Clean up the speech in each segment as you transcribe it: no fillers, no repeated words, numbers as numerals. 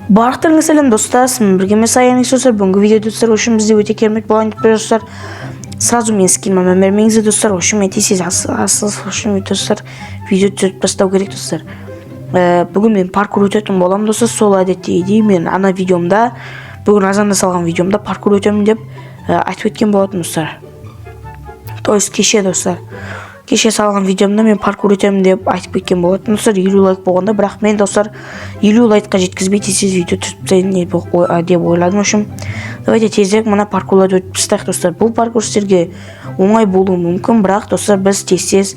Барлықтарыңызға сәлем, достар! Сізбен бірге мен, Саян. Достар, бүгінгі видео, достар, в общем, бізде өте керемет болайын деп тұр, достар. Сразу мен скиніме мән бермеңіздер, достар. В общем, мен тез асығыс, в общем, достар, видео түсіріп тастау керек, достар. Бүгін мен паркур өтетін боламын, достар. Сол әдеттегідей мен ана видеомда, бүгін азанда салған видеомда паркур өтемін деп айтып кеткен болатын, достар. То есть кеше, достар, кеше салған видеомда мен паркур өтемін деп айтып кеткен болатын, достар, 50 лайк болғанда. Бірақ мен, достар, 50 лайкқа жеткізбей тез тез видео түсіріп тастайын деп ойладым. В общем, давайте тезірек мына паркурларды өтіп тастайық, достар. Бұл паркур сіздерге оңай болуы мүмкін, бірақ, достар, біз тез тез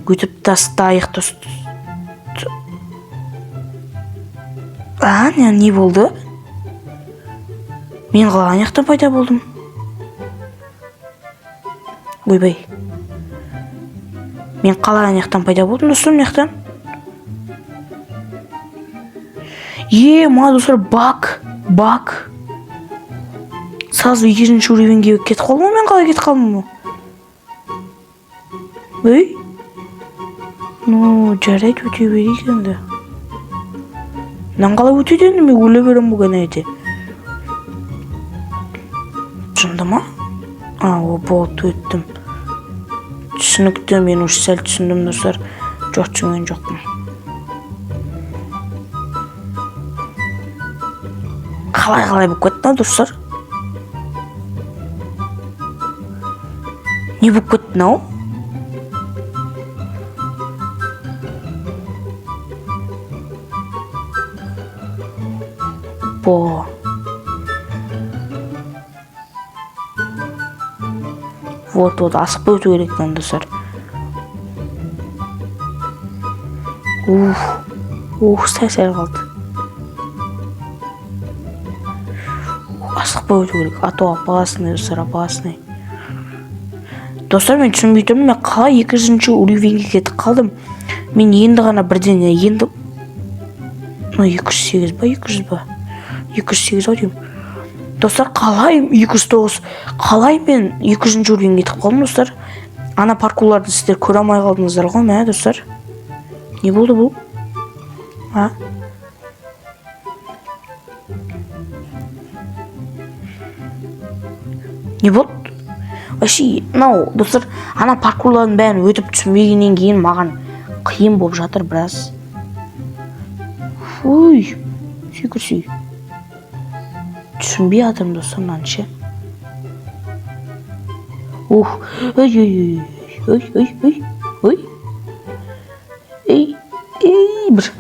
өтіп тастайық, достар. А не болды? Мен қалай ана жақтан пайда болдым? Ойбай, мен қалай ана жақтан пайда болдым, достар, мына жақтан? Е ма, достар, баг, баг! Сразу екінші уровеньге кетіп қалдым ғой. Мен қалай кетіп қалдым? Ей, ну жарайды, өте берейік енді. Мынаны қалай өтеді енді? Мен өле беремін бүгін ана. Жынды ма? А, о, болды, өттім. Түсінікті, мен уже сәл түсіндім, достар. Жоқ, түсінген жоқпын. Қалай болып кетті мынау, достар? Не болып кетті мынау? Опа! Вот, вот, асықпай өту керек мынаны, достар. Уф, ух, сәл сәл қалды. Асықпай өту керек, а то опасный, достар, опасный. Достар, мен түсінбей тұрмын, мен қалай екінші уровеньге кетіп қалдым? Мен енді ғана бірден енді мына 208 ба, 200 ба? 208 ау деймін, достар. Қалай 209? Қалай мен 200-ші уровеньге кетіп қалдым, достар? Ана паркурларды сіздер көре алмай қалдыңыздар ғой, мә, достар. Не болды бұл? А, не болды вообще мынау, достар? Ана паркурлардың бәрін өтіп, түсінбегеннен кейін маған қиын болып жатыр біраз. Ой, секірсей, түсінбей жатырмын, достар, мынаны ше. Ух, ой, ой, ой, ой, ой, ой, ой, ей, ей, бір,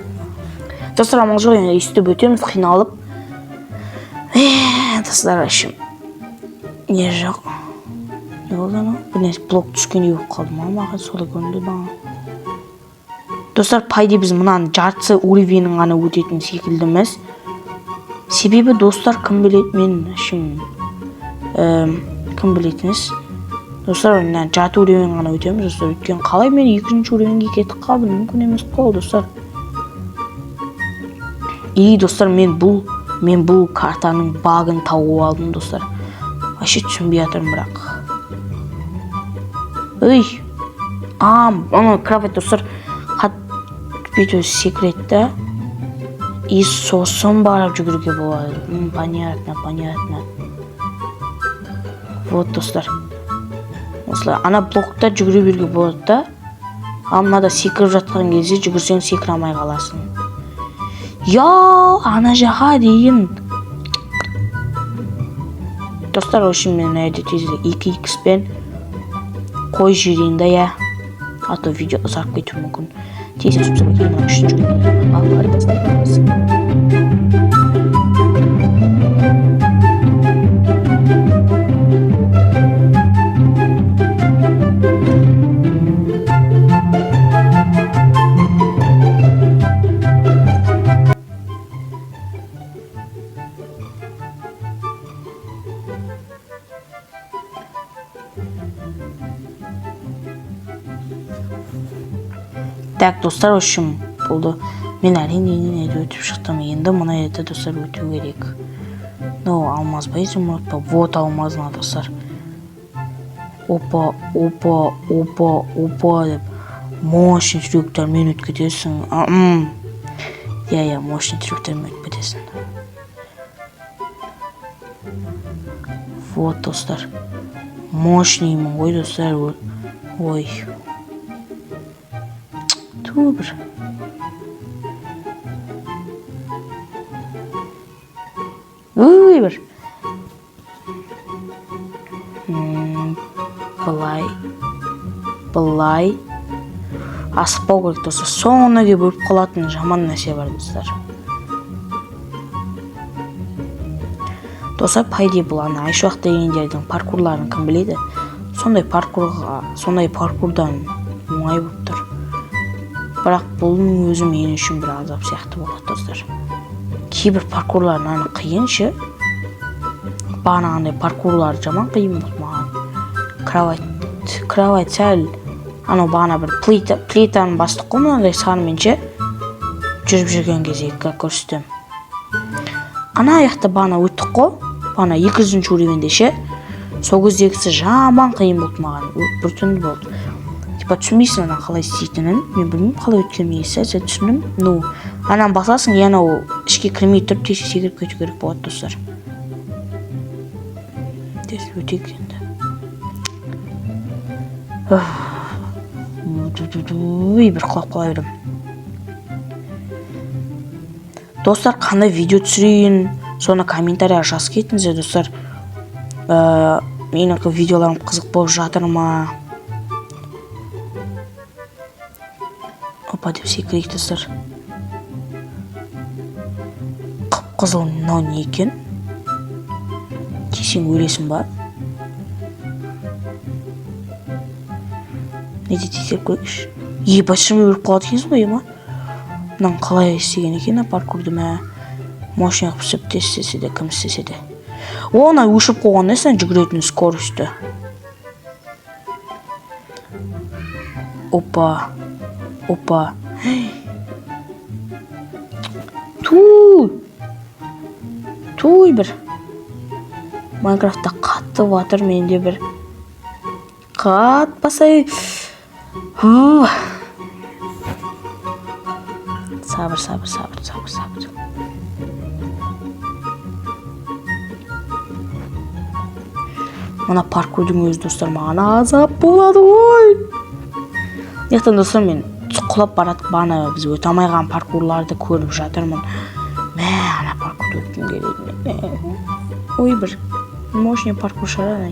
достар, амал жоқ енді, өйстіп өтеміз қиналып. Достар, вообще не жоқ, не болды анау? Бір нәрсе, блок түскендей болып қалды ма? Маған солай көрінді маған, достар. По идее, біз мынаның жартысы уровенін ғана өтетін секілдіміз. Себебі, достар, кім біледі, мен общем, кім білетін іс, достар. Мына жарты уровень ғана өтеміз, достар. Өйткені қалай мен екінші уровеньге кетіп қалдым? Мүмкін емес қой, достар. И, достар, мен бұл картаның багын тауып алдым, достар. Вообще түсінбей жатырмын бірақ. Ей, а ана кровать, достар, қатты бүйтіп секіреді да, и сосын барып жүгіруге болады. Понятно, понятно. Вот, достар, осылай ана блокта жүгіре беруге болады да, ал мынада секіріп жатқан кезде жүгірсең, секіре алмай қаласың. Я ана жаққа дейін, достар. В общем, мен мына жерде тезірек 2 икс пен қойып жіберейін да, иә, а то видео ұзарып кетуі мүмкін. Тез тез түсіп кейін мына үшінші уровеньге алып тастаймыз. Так, достар, в общем, болды. Мен әрине жерде өтіп шықтым. Енді мына жерде, достар, өту керек. Ну, алмаз ба, изумруд па? Вот алмаз мына, достар. Опа, опа, опа, опа деп мощный трюктермен өтіп кетесің. Иә, иә, мощный трюктермен өтіп кетесің. Вот, достар, мощныймын ғой, достар. Ой, ту, бір ой, бір былай, былай асықпау керек, достар. Соңына келіп өліп қалатын жаман нәрсе бар, достар. Достар, по идее, бұл ана Айшуақ дегендердің паркурларын кім біледі, сондай паркурға, сондай паркурдан оңай болып тұр. Бірақ бұның өзі мен үшін бір азап сияқты болады, достар. Кейбір паркурлар мынаны қиын ше. Бағанағындай паркурлар жаман қиын болды маған. Кровать сәл анау бағана бір плитаны бастық қой мынандай сарымен ше, жүріп жүрген кезде как көрсетемін. Ана жақта бағана өттік қой, бағана 200-ші уровеньде ше, сол кездегісі жаман қиын болды маған, біртүрлі болды. Типа түсінбейсің ана қалай істейтінін. Мен білмеймін қалай өткенін, сәл сәл түсіндім. Ну, ананы басасың, и анау ішке кірмей тұрып тез секіріп кету керек болады, достар. Тез өтейік енді. Ой, бір құлап қала беремін. Достар, қандай видео түсірейін, соны комментарияға жазып кетіңіздер, достар. Менің видеоларым қызық болып жатыр ма? Опа деп секірейік, достар. Қып-қызыл мынау не екен? Тисең өлесің ба? Не де тексеріп көрейікші. Ебать, шынымен өліп қалады екенсің ғой, ема. Мынаны қалай істеген екен, паркурды, мә? Мощный қылып істеп, тез істесе де, кім істесе де. О, ана өшіріп қойған да сен жүгіретін скоростьті. Опа. Опа. Туй. Туй бір. Майнкрафтта қатты батыр менде бір. Қатпасай. Сабыр, сабыр, сабыр, сабыр, сабыр. Мына паркурдың өзі, достар, маған азап болады ғой. Мына жақтан, достар, мен құлап баратып бағана біз өте алмай қалған паркурларды көріп жатырмын. Мә, ана паркурды өткім келеді. Ой, бір мощный паркур шығар ана.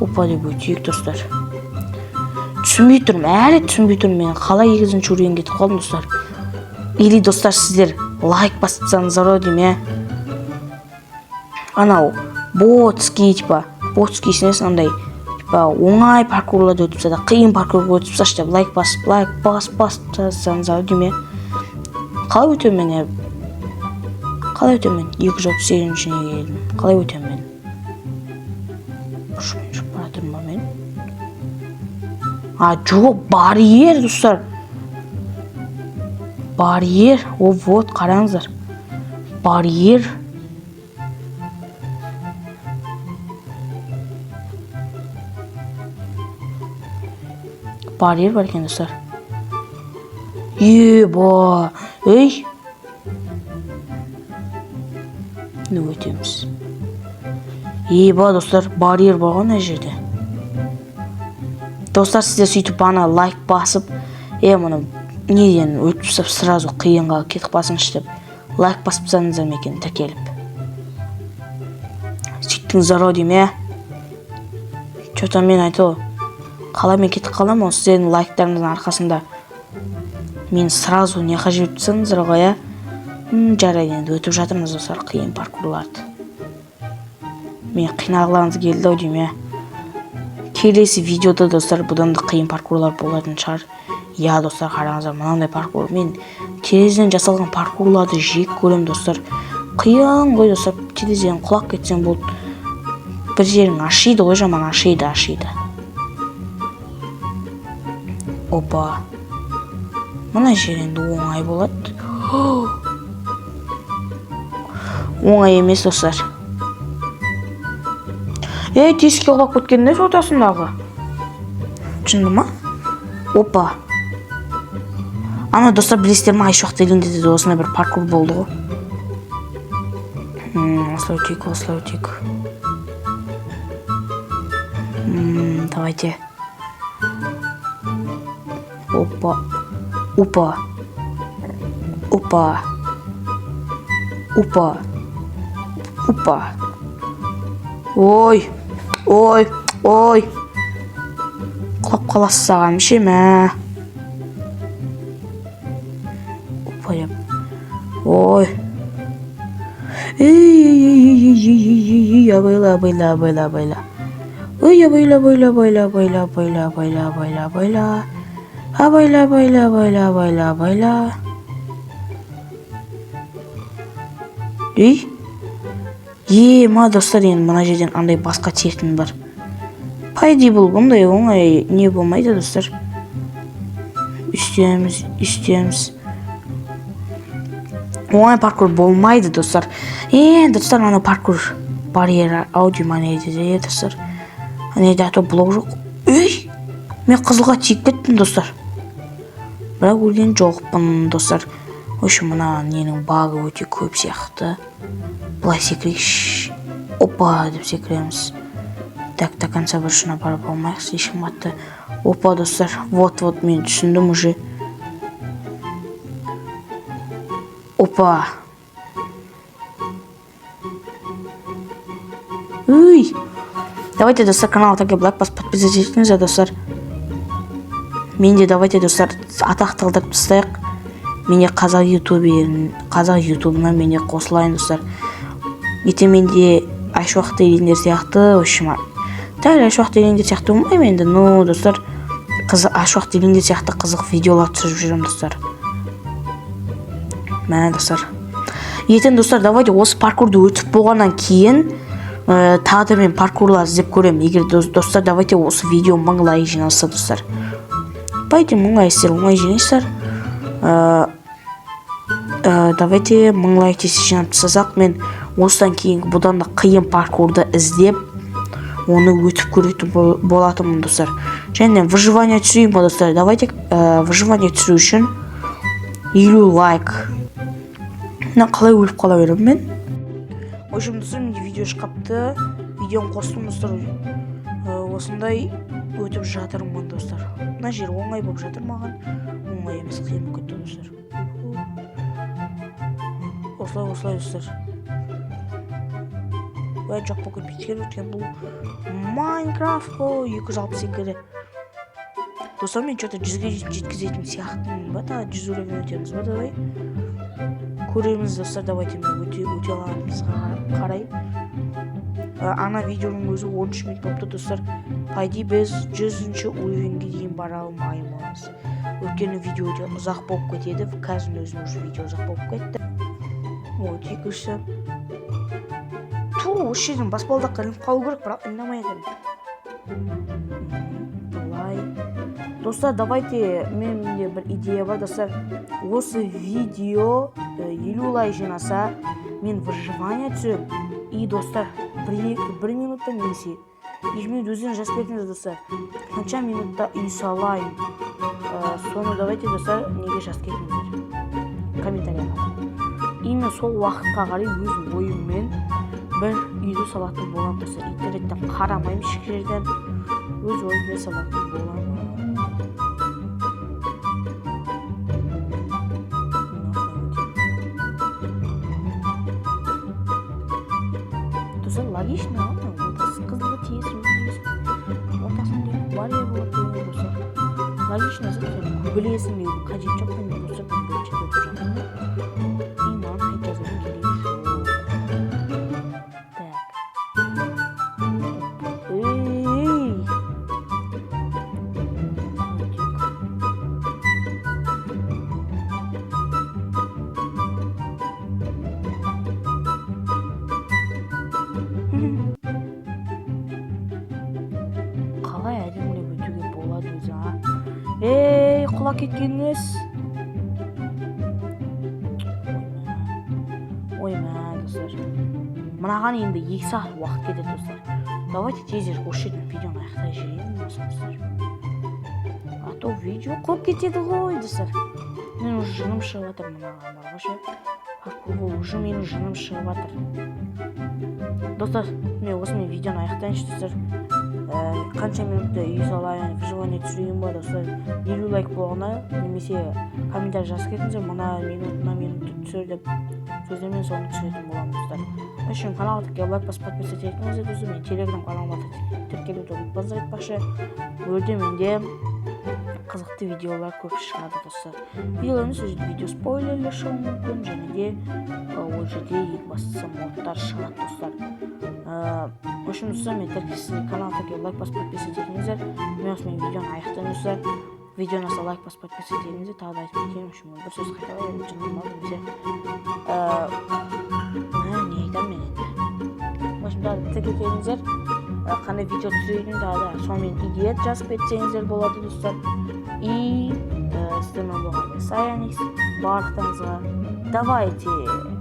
Опа деп өтейік, достар. Түсінбей тұрмын, әлі түсінбей тұрмын мен қалай 2-ші уровеньге кетіп қалдым, достар. Или, достар, сіздер лайк басып тастаңыздар ау деймін, иә. Анау ботский, типа ботский несі андай, типа оңай паркурларды өтіп тастады, қиын паркурға өтіп тасташы деп лайк басып, лайк басып, басып тастасаңыздар ау деймін, иә. Қалай өтемін мен, иә? Қалай өтемін мен? 238-шіге келдім. Қалай өтемін мен? Ұшып ұшып бара жатырмын ба мен? А, жоқ, барьер, достар. Барьер. О, вот, қараңыздар. Барьер. Барьер бар екен, достар. Еба. Ей. Ну, өтеміз. Еба, достар, барьер бар ғой мына жерде. Достар, сіздер сөйтіп ана лайк басып, мұны неден өтіп тастап сразу қиынға кетіп қалсаңшы деп лайк басып тастадыңыздар ма екен тіркеліп? Сөйттіңіздер ау деймін, иә. Чё-то мен айтып ғой, қалай мен кетіп қаламын, ол сіздердің лайктарыңыздың арқасында мен сразу неға жіберіп тастадыңыздар ғой, иә. Жарайды, енді өтіп жатырмыз, достар, қиын паркурларды. Мен қинағыларыңыз келді ау деймін, иә. Келесі видеода, достар, бұдан да қиын паркурлар болатын шығар. Иә, достар, қараңыздар, мынандай паркур. Мен терезеден жасалған паркурларды жек көремін, достар. Қиын ғой, достар, терезеден құлап кетсең болды. Бір жерің ашиды ғой, жаман ашиды, ашиды. Опа. Мына жер енді оңай болады. Оңай емес, достар. Ей, тесікке құлап кеткен не ортасындағы? Шынды ма? Опа. Ана, достар, білесіздер ма, Айшуақ дегенде де осындай бір паркур болды ғой. Осылай өтейік, осылай өтейік. Давайте. Опа, опа, опа, опа, опа. Ой, ой, ой, құлап қаласыз саған ше, мә. Опа деп. Ой, ей, ей, ей, ей, ей, ей, ей, ей, абайла, абайла, абайла, абайла. Ой, абайла, абайла, абайла, абайла, абайла, абайла, абайла, абайла, абайла, абайла, абайла, абайла, абайла. Ей, е ма, достар, енді мына жерден андай басқа тиетін бар. По идее, бұл бұндай оңай не болмайды, достар. Үстеміз, үстеміз. Оңай паркур болмайды, достар. Енді, достар, ана паркур барьер аудио ма, не де, достар, ана жерде, а то блок жоқ. Ей, мен қызылға тиіп кеттім, достар, бірақ өлген жоқпын, достар. В общем, мына ненің багы өте көп сияқты. Былай секірейікші, опа деп секіреміз. Так, до конца бұрышына барып алмайық слишком қатты. Опа, достар, вот, вот, мен түсіндім уже. Опа. Уй, давайте, достар, каналға тіркеліп, лайк басып, подписаться етіңіздер, достар. Мен де, давайте, достар, атақ талдырып тастайық. Мен де қазақ ютубер, қазақ ютубына мен де қосылайын, достар. Ертең мен де Айшуақ дегендер сияқты, в общем, дәл Айшуақ дегендер сияқты болмаймын енді, но, достар, қызық, Айшуақ дегендер сияқты қызық видеолар түсіріп жүремін, достар. Мә, достар, ертең, достар, давайте осы паркурды өтіп болғаннан кейін тағы да мен паркурлар іздеп көремін. Егер достар, давайте, осы видео 1000 лайк жиналса, достар, по идее, 1000 лайк сіздер оңай жинайсыздар. Давайте 1000 лайк тез жинап тастасақ, мен осыдан кейін бұдан да қиын паркурды іздеп, оны өтіп көретін болатынмын, достар. Және выживание түсірейін ба, достар? Давайте, выживание түсіру үшін 50 лайк. Мына қалай өліп қала беремін мен? В общем, достар, менде видео шығыпты, видеоны қостым, достар. Осындай өтіп жатырмын, достар. Мына жер оңай болып жатыр маған. Оңай емес, қиын болып кетті, достар. Осылай, осылай, достар. Ой, жоқ болып кетпейді екен, өйткені бұл Майнкрафт қой. 262, достар. Мен че-то 100-ге жеткізетін сияқтымын ба? Тағы 100 уровень өтеміз ба? Давай көреміз, достар. Давайте, мен өте алатынымызға қарай. Ана видеоның өзі 13 минут болыпты, достар. По идее, біз 100-ші уровеньге дейін бара алмаймыз, өйткені видео өте ұзақ болып кетеді. Қазірдің өзінде уже видео ұзақ болып кетті. Вот екіншісі, ту, осы жерден баспалдаққа ілініп қалу керек, бірақ іліне алмай жатырмын. Былай, достар, давайте, менде бір идея бар, достар. Осы видео 50 лайк жинаса, мен выживание түсіремін. И, достар, бір екі, бір минутта немесе 2 минут, өздеріңіз жазып кетіңіздер, достар, қанша минутта үй салайын. Соны давайте, достар, неге жазып кетіңіздер, комментарияға. Именно сол уақытқа қарай өз ойыммен бір үйді салатын боламын, достар. Интернеттен қарамаймын, еш жерден, өз ойыммен салатын боламын. Достар, логично ғой, ортасы қызылға тиесің, өзің ортасында барьер болады деген, достар. Логично зат, сен білесің деудің қажеті жоқ. Мен, достар, бұл бірінші рет өтіп жатырмын, и маған хейт жазудың керегі жоқ. Так, ей. Өтейік. Қалай әдемілеп өтуге болады өзі, а? Ей, құлап кеткен несі? Ой, мә, достар, мынаған енді 2 сағат уақыт кетеді, достар. Давайте тезірек осы жерден видеоны аяқтай жіберейін болмаса, достар, а то видео құлап кетеді ғой, достар. Мен уже жыным шығып жатыр мынаған бар ғой ше, паркурға уже менің жыным шығып жатыр, достар. Мен осымен видеоны аяқтайыншы, достар. Қанша минутта үй салайын, выживание түсірейін ба, достар? 50 лайк болғанда немесе комментарий жазып кетіңіздер, мына минут, мына минутты түсір деп сөздер, мен соны түсіретін боламын, достар. В общем, каналға тіркеліп, лайк басып, подписаться етіңіздер, достар. Мен телеграм каналыма тіркелуді ұмытпаңыздар. Айтпақшы, бұл жерде менде қызықты видеолар көп шығады, достар. Видеолар емес, ол жерде видео спойлерлер шығуы мүмкін және де ол жерде ең бастысы модтар шығады, достар. В общем, достар, мен каналға тіркеліп, лайк басып, подписаться етіңіздер. Мен осымен видеоны аяқтаймын, достар. Видеоны аса лайк басып, подписаться етіңіздер. Тағы да айтып кетейін, в общем, бір сөз қайталай жыным алды немесе не айтамын мен енді. В общем, тағы да тіркеліңіздер. Қандай видео түсіретін, тағы да сонымен идея жазып кетсеңіздер болады, достар. И сіздермен болған мен, Саяникс. Барлықтарыңызға давайте.